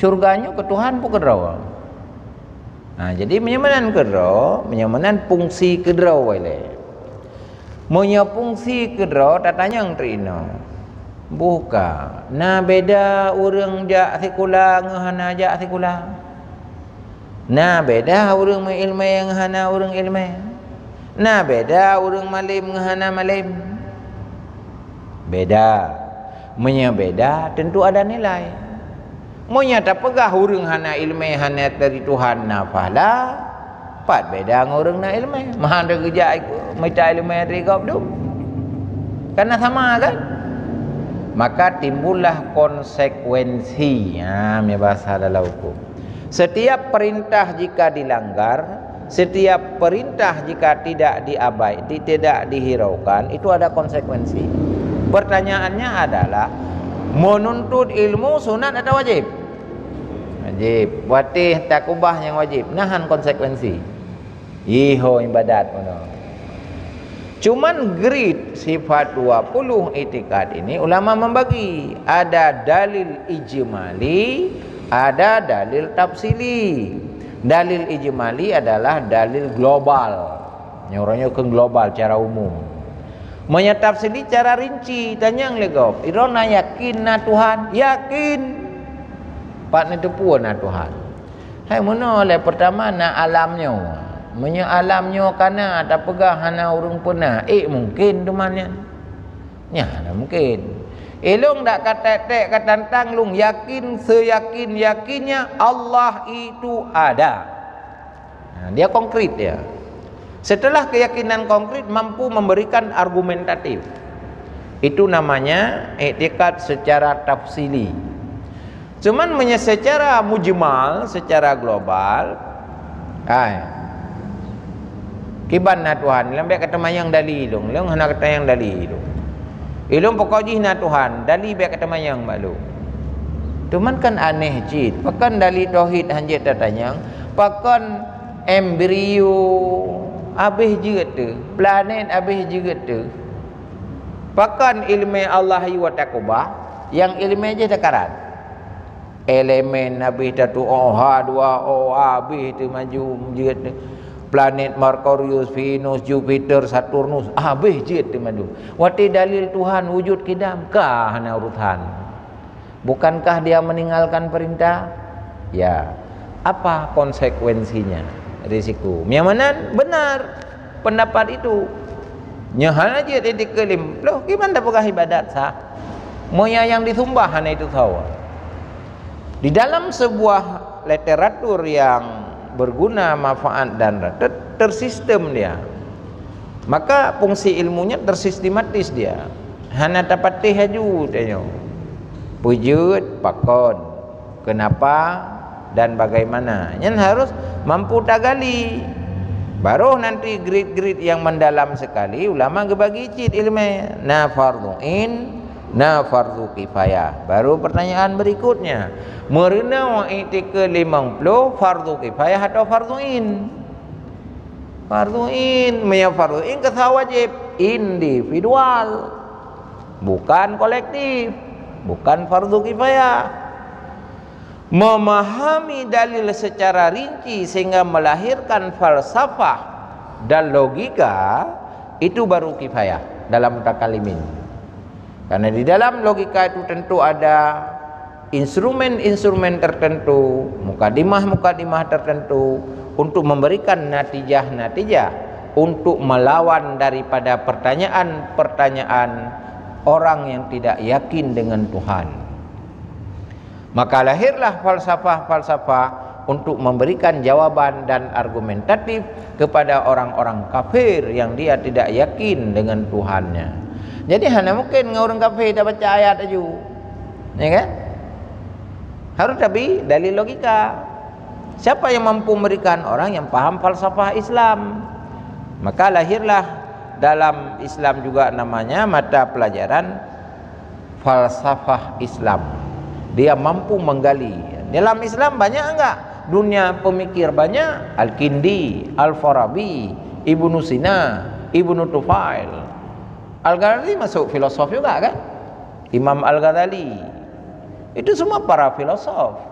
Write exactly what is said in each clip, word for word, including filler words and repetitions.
Syurga nyoe keu Tuhan peue keudroe. Ha, jadi meunyoe meunan keudroe, meunyoe meunan fungsi keudroe ilée. Meunyoe fungsi keudroe tatanyong teuk inoe. Boh ka, na beda ureuëng jak sikula ngon hana jak sikula. Na beda ureuëng meuiéleumé ngon hana ureuëng iéleumé. Na beda ureuëng malém ngon hana malém. Beda. Meunyoe beda, teuntu ada nilai. Meunyoe tapeugah ureuëng hana iéleumé hana teurimong Tuhan na pahala, pat beda ngon ureuëng na iéleumé. Meuhan teugeujak mita iéleumé dari gob dum. Karena sama kan? Maka timbullah konsekuensi. Ha, meunyoe bahasa dalam hukum. Setiap perintah jika dilanggar, setiap perintah jika tidak diabai, di-, tidak dihiraukan, itu ada konsekuensi. Pertanyaannya adalah, menuntut ilmu sunat atau wajib? Wajib. Watée takubah nyang wajib, nahan konsekuensi. Iho ibadat meunoe. Cuman grade sifat dua puluh itikad ini ulama membagi. Ada dalil ijmali, ada dalil tafsili. Dalil ijmali adalah dalil global. Nyoe uroe nyoe keu global cara umum. Meunyoe tafsili cara rinci, tanyong lé gob, "Droeneuh yakin na Tuhan?" Yakin. Pat neuteupeue na Tuhan? Hai meunoe lé, peurtama na alam nyoe. Meunyoe alam nyoe kana tapeugah hana ureuëng peuna, ék mungken teuma nyan. Nyan hana mungken. Ilong dak ka tek-tek ka tantang lôn yakin, seyakin-yakinnya Allah itu ada. Nah, dia konkret dia. Setelah keyakinan konkret mampu memberikan argumentatif. Itu namanya iktikad secara tafsili. Cuman meunyoe secara mujmal, secara global, hai, kiban na Tuhan, lambek kata mayang dali lôn, lôn hana kata yang dali lôn. Ilôn pokok jih na Tuhan, dali bek kata mayang bak lôn. Cuman kan aneh cit, pakon dali tauhid hanjeuet tatanyong, pakon embrio habéh jeuet teuh, planet habéh jeuet teuh. Pakon iéleumé Allah yue takubah, nyang iéleumé jih takarat. Elemen habéh tatuoh H dua O, habéh teumaju jeuet. Planet Merkurius, Venus, Jupiter, Saturnus, habéh jeuet teumaju. Watée dalil Tuhan wujud kidam, ka hana urusan. Bukankah dia meninggalkan perintah? Ya. Apa konsekuensinya? Risiko. Nyang meunan benar pendapat itu. Nyoe hana jeuet di keulim. Loh, kiban tapeugah ibadat sah? Meunyoe nyang disumbah hana itu sawa. Di dalam sebuah literatur yang berguna, manfaat dan ter-, tersistem dia. Maka fungsi ilmunya tersistematis dia. Hana tapatéh aju tanyoe. Peue jeuet, pakon, kenapa dan bagaimana. Nyan harus mampu tagali. Baru nanti grid-grid yang mendalam sekali, ulama geubagi cit iéleumé. Na fardhu ain, na fardhu kifayah. Baru pertanyaan berikutnya, meureunoe iktikeue limong ploh fardhu kifayah atau fardhu ain? Fardhu ain, meunyoe fardhu ain keusa wajéb individual, bukan kolektif, bukan fardhu kifayah. Memahami dalil secara rinci sehingga melahirkan falsafah dan logika, itu baru kifayah dalam mutakalimin. Karena di dalam logika itu tentu ada instrumen-instrumen tertentu, mukadimah-mukadimah tertentu untuk memberikan natijah-natijah untuk melawan daripada pertanyaan-pertanyaan orang yang tidak yakin dengan Tuhan. Maka lahirlah falsafah-falsafah untuk memberikan jawaban dan argumentatif kepada orang-orang kafir yang dia tidak yakin dengan Tuhannya. Jadi hana mungkin ngon ureuëng kafir tabaca ayat aju. Ya kan? Harus tabi dalil logika. Siapa yang mampu memberikan? Orang yang paham falsafah Islam. Maka lahirlah dalam Islam juga namanya mata pelajaran falsafah Islam. Dia mampu menggali. Dalam Islam banyak enggak dunia pemikir? Banyak. Al-Kindi, Al-Farabi, Ibnu Sina, Ibnu Tufail. Al-Ghazali masuk filosof juga kan? Imam Al-Ghazali. Itu semua para filosof.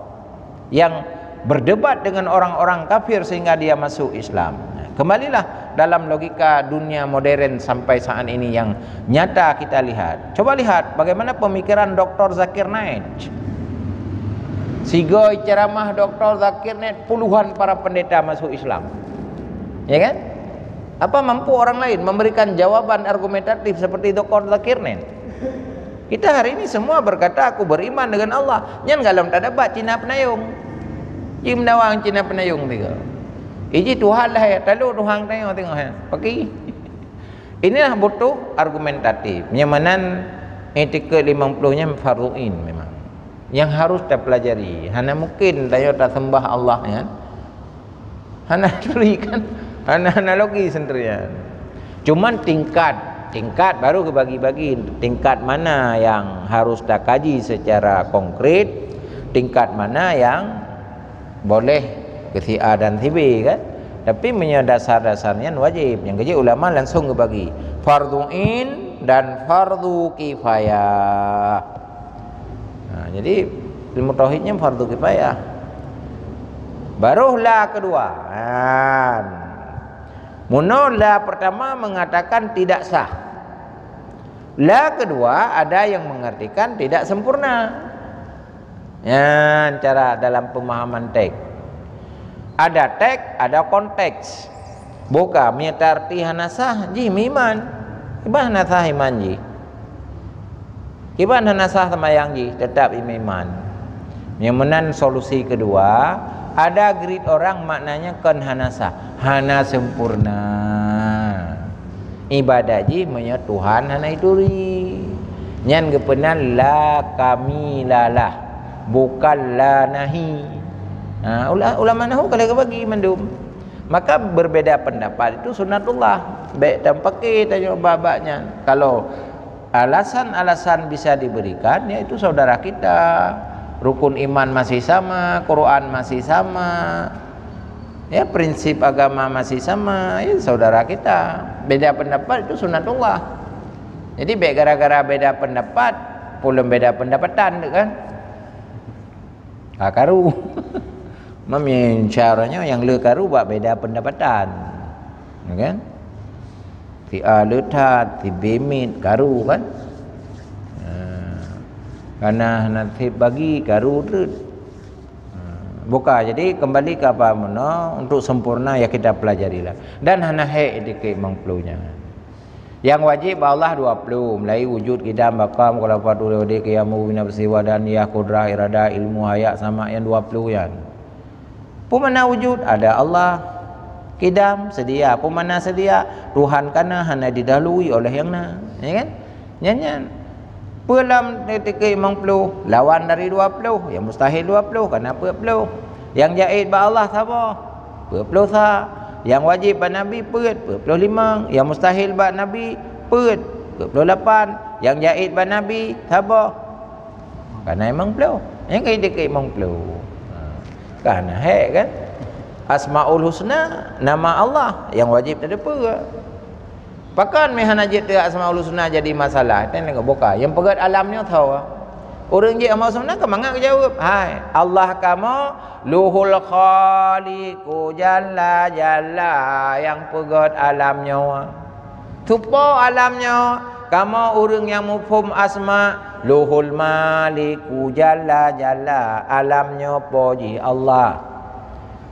yang berdebat dengan orang-orang kafir sehingga dia masuk Islam. Kembalilah dalam logika dunia modern sampai saat ini yang nyata kita lihat. Coba lihat bagaimana pemikiran Doktor Zakir Naik. Sigoe ceramah Doktor Zakir Naik, puluhan para pendeta masuk Islam. Ya kan? Apa mampu orang lain memberikan jawaban argumentatif seperti Doktor Zakir Naik? Kita hari ini semua berkata, "Aku beriman dengan Allah." Nyan galom tadebat Cina peunayong. Ji meudawang Cina peunayong tiga. Iji Tuhan lah ya, talu Tuhan tayong tengok ya. Oke. Inilah butuh argumentatif. Nyang meunan, i'tiqad limong ploh nyan fardhu ain memang. Yang harus tapelajari. Hana mungkin tayo tasembah Allah nyan. Hana turi kan? Hana, hana logi sendirian. Cuman tingkat, tingkat baru kebagi-bagi. Tingkat mana yang harus takaji secara konkret, tingkat mana yang boleh ke si A dan si B kan. Tapi meunyoe dasar-dasar nyan wajib. Nyang keuji ulama langsung kebagi fardhu ain dan fardhu kifayah. Nah, jadi ilmu tauhid nyan fardhu kifayah. Baru la kedua. Nah, munoe la pertama mengatakan tidak sah. La kedua ada yang mengartikan tidak sempurna. Nyan cara dalam pemahaman teks. Ada teks, ada konteks. Buka mita arti hana sah, jih meuiman. Kiban hana sah iman jih. Kiban hana sah seumayang jih, tetap meuiman. Nyang meunan solusi kedua, ada grit orang maknanya kon hana sah, hana sempurna. Ibadat jih meunyoe Tuhan hana ituri. Nyan geupeunan la kamilalah, bukan la nahi. Ha, ula-, ulama nahwu ka lheueh geubagi mandum. Maka berbeda pendapat itu sunatullah. Bèk tampake tanyoe bak-bak nyan. Kalau alasan-alasan bisa diberikan, yaitu saudara kita. Rukun iman masih sama, Quran masih sama. Ya, prinsip agama masih sama, ya, saudara kita. Beda pendapat itu sunatullah. Jadi, bèk gara-gara beda pendapat, pulom beda pendapatan tu kan. Ha, karu. Mamian caranya nyang le karu bak beda pendapatan. Ya kan? Si A le that, si B mit, karu kan? Ha. Karena nasib bagi karu treuk. Ha. Buka, jadi kembali ke apa meunoe, untuk sempurna ya kita pelajarilah. Dan hana hek dikit mangplunya. Nyang wajéb bak Allah dua ploh, mulai wujud, qidam, baqa, mukhalafatu li wadih, qiyamu, binafsi, wahdaniyah, qudrah, iradah, ilmu, haya, sama, nyang dua ploh nyan. Peue makna wujud? Ada Allah. Qidam, sedia. Peue makna sedia? Tuhan ka na, hana didahului oleh nyang na. Ya kan? Nyan, nyan. Peue lam titik limong ploh, lawan dari dua ploh, nyang mustahil dua ploh, ka na peuet ploh. Nyang jaiz bak Allah saboh, peuet ploh sa. Nyang wajéb bak Nabi peuet, peuet ploh limong. Nyang mustahil bak Nabi peuet, peuet ploh lapan. Nyang jaiz bak Nabi saboh, ka na limong ploh. Nyang ka titik limong ploh. Ha. Ka na hék kan? Asmaul Husna, nama Allah, nyang wajéb tateupeue. Pakon meuhana jeuet teuh Asmaul Husna jadi masalah? Teuh nengok buka. Nyang peugét alam nyoe tho. Ureuëng jeuet Asmaul Husna ka mangat geujaweueb. Hai, Allah kamoe Luhul Khaliqu Jalla Jalla nyang peugét alam nyoe. Tupo alam nyoe, kamoe ureuëng nyang muphom asma Luhul Maliku Jalla Jalla, alam nyoe po jih Allah.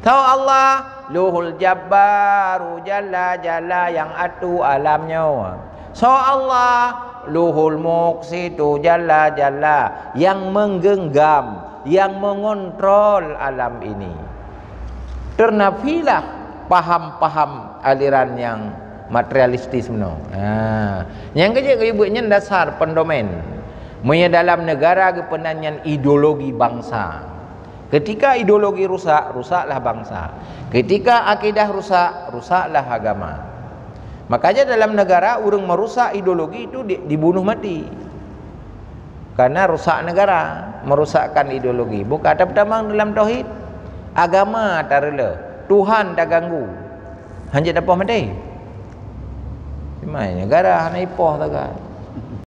Tho Allah, Luhul Jabbaru Jalla Jalla nyang atu alam nyoe. Soe Allah, Luhul Muqsitu Jalla Jalla nyang menggenggam, nyang mengontrol alam ini. Ternafilah paham-paham aliran nyang materialistis meunoe. Ha, nyang keujeuet keu ibu nyan dasar pendomen. Meunyoe dalam negara geupeunan nyan ideologi bangsa. Ketika ideologi rusak, rusaklah bangsa. Ketika akidah rusak, rusaklah agama. Makanya dalam negara ureuëng merusak ideologi itu di-, dibunuh mati. Karena rusak negara, merusakkan ideologi. Buka tapeutamong dalam tauhid, agama tareuloh, Tuhan taganggu. Hanjeuet dapoh maté. Cuma negara hana ipoh taga.